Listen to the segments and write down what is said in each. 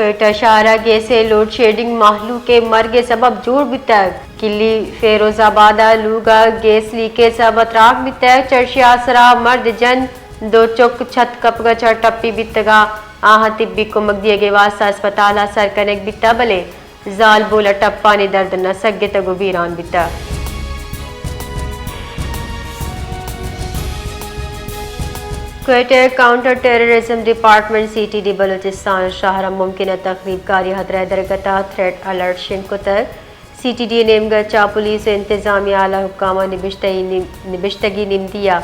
کوئٹہ شہر ء گیس ء لوڈ شیڈنگ مہلوک ء مرگ ء سبب جوڑ بیتگ۔ کلی فیروز آباد ء لوگ ء گیس لیکیج سبب تراک بیتگ۔ چرشی ء سرا مرد جن دو چک چھت کپگ ء چہ ٹپی بیتگ ء آہاں طبی کمک دیگ ء واستہ اسپتال ء سر کنگ بیتگ، بلے زالبول ء ٹپانی درد ء سگتگ ء بیران بیتگ۔ Quetta counter terrorism department, C T D, Balochistan شہر ء ممکنہ تخریب کاری ء ہترہ ء درگت ء تھریٹ الرٹ شنگ کتگ۔ سی ٹی ڈی ء نیمگ ء چہ پولیس ء انتظامیہ ء اعلی حکام ء نبشتہی نیم-، نبشتگی نمدی ء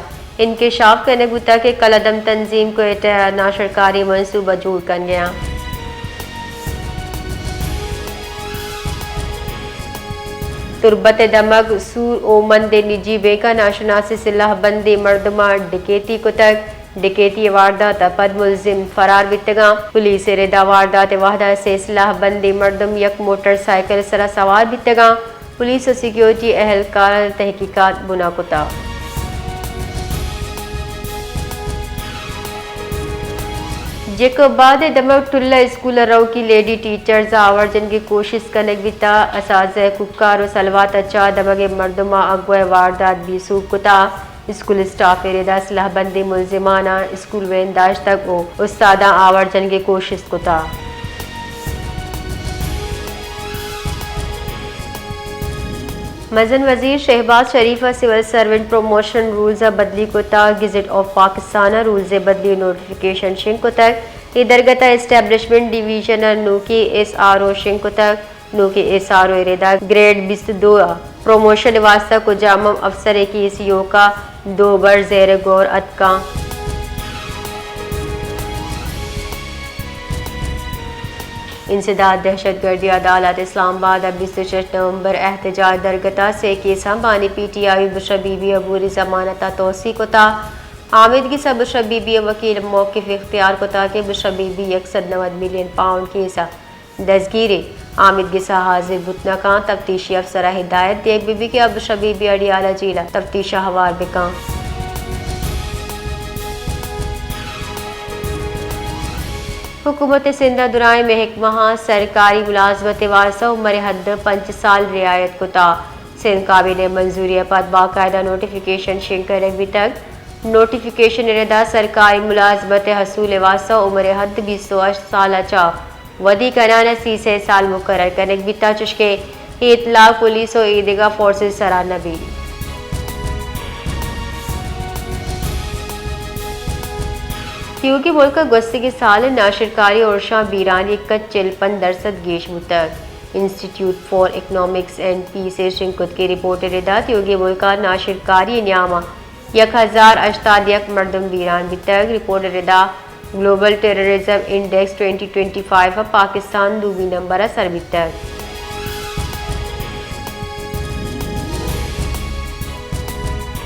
انکشاف کنگ بوتگ کہ کلعدم تنظیم کوئٹہ ء ناشرکاری منصوبہ جوڑ کنگ ء آں۔ تربت ء دمگ سور اومند ء نجی بینک ء ناشناسیں سلاہ بندیں مردماں ڈکیتی کتگ۔ ڈکیتی ء واردات ء پد ملزم فرار بیتگاں۔ پولیس ء ردا واردات ء وہدا سے سلاہ بندیں مردم یک موٹر سائیکل ء سرا سوار بیتگاں۔ پولیس ء سیکیورٹی اہلکاراں تحقیقات بنا کتگ۔ جیکب آباد ء دمگ ٹلہ اسکول ء روکی لیڈی ٹیچرز ء آور جنگی کوشست کنگ بیتا۔ اساتذہ ء کوکار و سلوات ء چا دمگ ء مردماں اگوہ ء واردات بے سوب کتا۔ اسکول اسٹاف ء ردا سلاہ بندیں ملزماناں اسکول وین داشتگ و استاداں آور جنگی کوشست کتا۔ مزن وزیر شہباز شریف ء سول سرونٹ پروموشن رولز ء بدلی کتا۔ گزٹ آف پاکستان ء رولز ء بدلی نوٹیفکیشن شنگ کتگ۔ اے درگت ء اسٹیبلشمنٹ ڈویژن ء نوکیں ایس آر او شنگ کتگ۔ نوکیں ایس آر او ء ردا گریڈ بیست دو ء پروموشن ء واستہ کجام ہم افسر ء کیس ایوکا دو بر زیر غور اتکاں۔ انسداد دہشت گردی عدالت اسلام آباد ء بیست و شش نومبر احتجاج درگت ء سے کیساں بانی P T I Bushra be be ء عبوری ضمانت ء توسیع کتا۔ آمیدگس ء بشرا بی بی ء وکیل موقف اختیار کتا کہ بشرا بی بی یک سد نود ملین پاؤنڈ کیس ء دزگیریں۔ آمیدگس ء حاضر بوت نہ کن، تفتیشی افسر ء ہدایت دیگ بہ بیت کہ آ بشرا بی بی ء اڈیالہ جیل ء تفتیش ء ہوار بہ کن۔ حکومت سندھ ء درائیں محکمہاں سرکاری ملازمت ء واستہ عمر حد پنچ سال رعایت کتا۔ سندھ کابینہ ء منظوری ء پد باقاعدہ نوٹیفکیشن شنگ کنگ بیتگ۔ نوٹیفکیشن ء ردا سرکاری ملازمت ء حصول ء واستہ عمر حد بیست و ہشت سال ء چہ ودی کنان ء سی سئے سال مقرر کنگ بیتا، چشکہ اے اطلاق پولیس و ایدگہ فورسز سرا نہ بیت۔ تیوگیں ملک ء گوستگیں سال ء ناشرکاری ارشاں بیرانی ء کچ چل پنچ درسد گیش بوتگ۔ Institute for economics and peace ء شنگ کتگیں رپورٹ ء ردا تیوگیں ملک ء ناشرکاری ء نیام ء یک ہزار ہشتاد یک مردم بیران بیتگ۔ رپورٹ ء ردا global terrorism index twenty twenty five ء پاکستان دومی نمبر ء سر بیتگ۔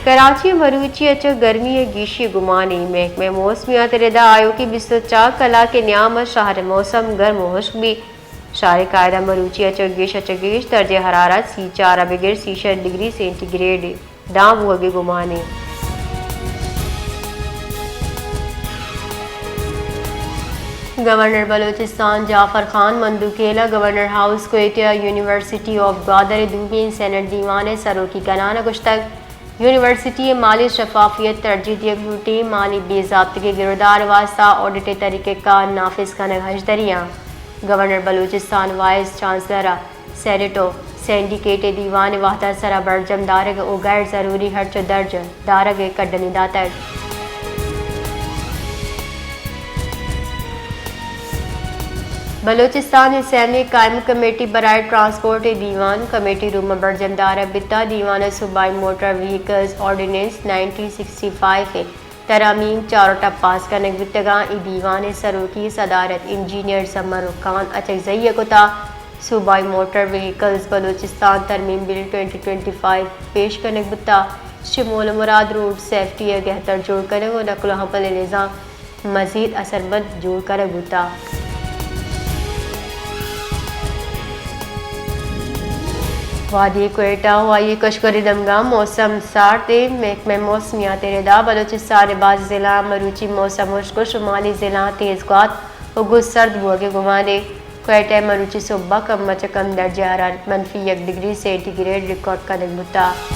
کراچی ء مروچی ء چہ گرمی ء گیشی ء گمانے۔ محکمہ موسمیات ء ردا آیوکیں بیست و چار کلاک ء نیام ء شہر ء موسم گرم و ہشک بیت۔ شہر ء قاعدہ مروچی ء چہ گیش ء چہ گیش درجہ حرارت سی چار ء بگر سی شش ڈگری سینٹی گریڈ داں بوہگ ء گمان انت۔ گورنر بلوچستان جعفر خان مندوخیل ء گورنر ہاؤس کوئٹہ ء یونیورسٹی آف گوادر ء دومی سینٹ دیوان ء سروکی کنان ء گوشتگ، یونیورسٹی ء مالی شفافیت ترجیح دیگ لوٹی، مالی بے ضابطگی ء گردار ء واستہ آڈٹ ء طریقہ کار نافذ کنگ ہژدری انت۔ گورنر بلوچستان وائس چانسلر ء سینیٹ و سینڈیکیٹ ء دیوان ء وہد ء سرا برجم دارگ و غیر ضروری ہرچ و درج دارگ ء کڈنی داتگ۔ بلوچستان اسمبلی قائم کمیٹی برائے ٹرانسپورٹ ء دیوان کمیٹی روم ء برجم دارگ بیتا۔ دیوان ء صوبائی motor vehicles ordinance nineteen sixty five ء ترامیم چار و ٹپ پاس کنگ بیتگاں۔ اے دیوان ء سروکی صدارت انجینئر سمر خان اچکزئی ء کتا۔ صوبائی موٹر وہیکلز بلوچستان ترمیم بل ٹوئنٹی ٹوئنٹی فائیو پیش کنگ بوتا۔ چہ مول ء مراد روڈ سیفٹی ء گہتر جوڑ کنگ و نقل و حمل ء نظام مزید اثرمند جوڑ کنگ بوتا۔ وادی کوئٹہ ہوائی کشکری دمگاں موسم سارد ء۔ محکمہ موسمیات ء ردا بلوچستان ء باز ضلع مروچی موسم ہشک و شمالی ضلع تیز گوات و گس سرد بوگ ء گمان ء۔ کوئٹہ ءَ مروچی سہب ءَ کم ءَ چہ کم درجہ حرارت منفی یک ڈگری سینٹی گریڈ ریکارڈ کنگ بوتگ۔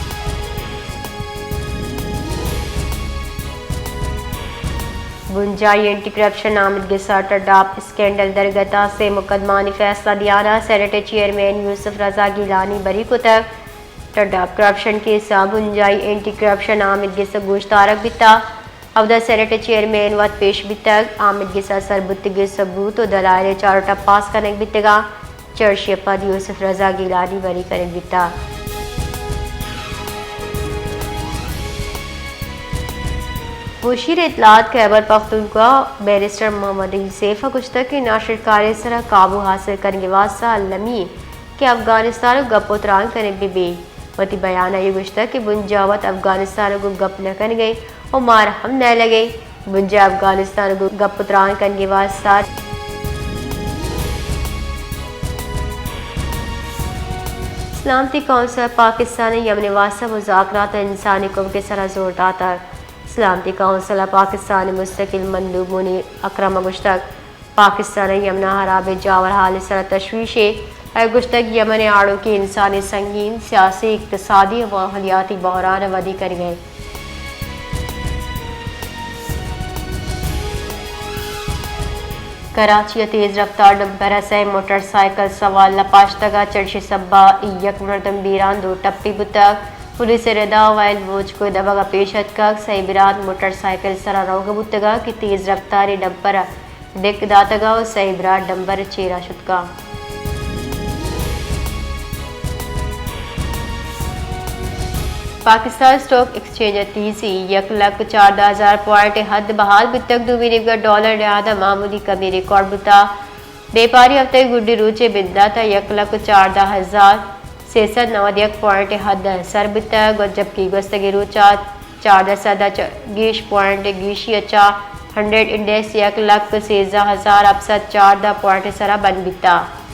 بنجاہی اینٹی کرپشن آمدگس ءَ ٹڈاپ اسکینڈل درگت ءَ سے مقدمانی فیصلہ دیان ءَ سینیٹ ءِ چیئرمین یوسف رضا گیلانی بری کتگ۔ ٹڈاپ کرپشن کیس ءَ بنجاہی اینٹی کرپشن آمدگس ءَ گوشدارگ بیتگ۔ اودا سینیٹ ءِ چیئرمین وت پیش بیتگ۔ آمدگس ءَ سر بوتگیں ثبوت ءُ دلائل ءِ چاروٹ ءَ پاس کنگ بیتگ ءُ چرشی ءَ پد یوسف رضا گیلانی بری کنگ بیتگ۔ مشیر اطلاعات خیبر پختونخوا بیرسٹر محمد علی سیف ءَ گوشتگ کہ ناشرکاری ءِ سرا قابو حاصل کنگ ءِ واستہ المی کہ افغانستان ءَ گپ ءُ تران کنگ بہ بیت۔ وتی بیان ءَ آئی ءَ گوشتگ کہ بنجاہ وت افغانستان ءَ گوں گپ نہ کنگ ءَ اِنت ءُ مارا ہم نیلگ ءَ اِنت۔ بنجاہ افغانستان ءَ گوں گپ ءُ تران کنگ ءِ واستہ سلامتی کونسل ءَ پاکستان ءَ یمن ءِ واستہ مذاکرات ءُ انسانی کمک ءِ سرا زور داتگ۔ سلامتی کونسل ءِ پاکستان ءِ مستقل مندوب منیر اکرم ءَ گوشتگ، پاکستان ءَ یمن ءِ ہرابیں جاورحال ءِ سرا تشویش اِنت۔ آئی ءَ گوشتگ، یمن ءِ آڑوکیں انسانی سنگین، سیاسی، اقتصادی ءُ ماحولیاتی بحران ءَ ودی کنگ ءَ اِنت۔ کراچی ءَ تیز رفتار ڈمپر ءَ سئے موٹر سائیکل سوار لپاشتگ ءُ چرشی سبب ءَ یک مردم بیران دو ٹپی بوتگ۔ پولیس ءِ ردا ویل موچ کو دمگ ءَ پیش اتکگ، سئے برات موٹر سائیکل سرا روگ ءَ بوتگ ءَ کہ تیز رفتاریں ڈمپر ءَ ڈک داتگ ءُ سئے برات ڈمپر ءِ چیرا شتگ ءَ۔ پاکستان اسٹاک ایکسچینج ءَ تیزی، یک لکھ چاردہ ہزار پوائنٹ ءِ حد بحال بوتگ، دومی نیمگ ءَ ڈالر ءِ نرخ ءَ معمولی کمی ریکارڈ بوتگ۔ بیپاری ہفتہ ءِ گڈی روچ ءِ بندات ءَ یک لکھ چاردہ ہزار سے سد نود یک پوائنٹ ءِ حد ءَ سر بوتگ ءُ جبکہ گوستگیں روچ ءَ چاردہ سد ءَ چہ گیش پوائنٹ گیشی ءَ چہ ہنڈریڈ انڈیکس یک لکھ سیزدہ ہزار ہپت سد چاردہ پوائنٹ ءِ سرا بند بیتگ۔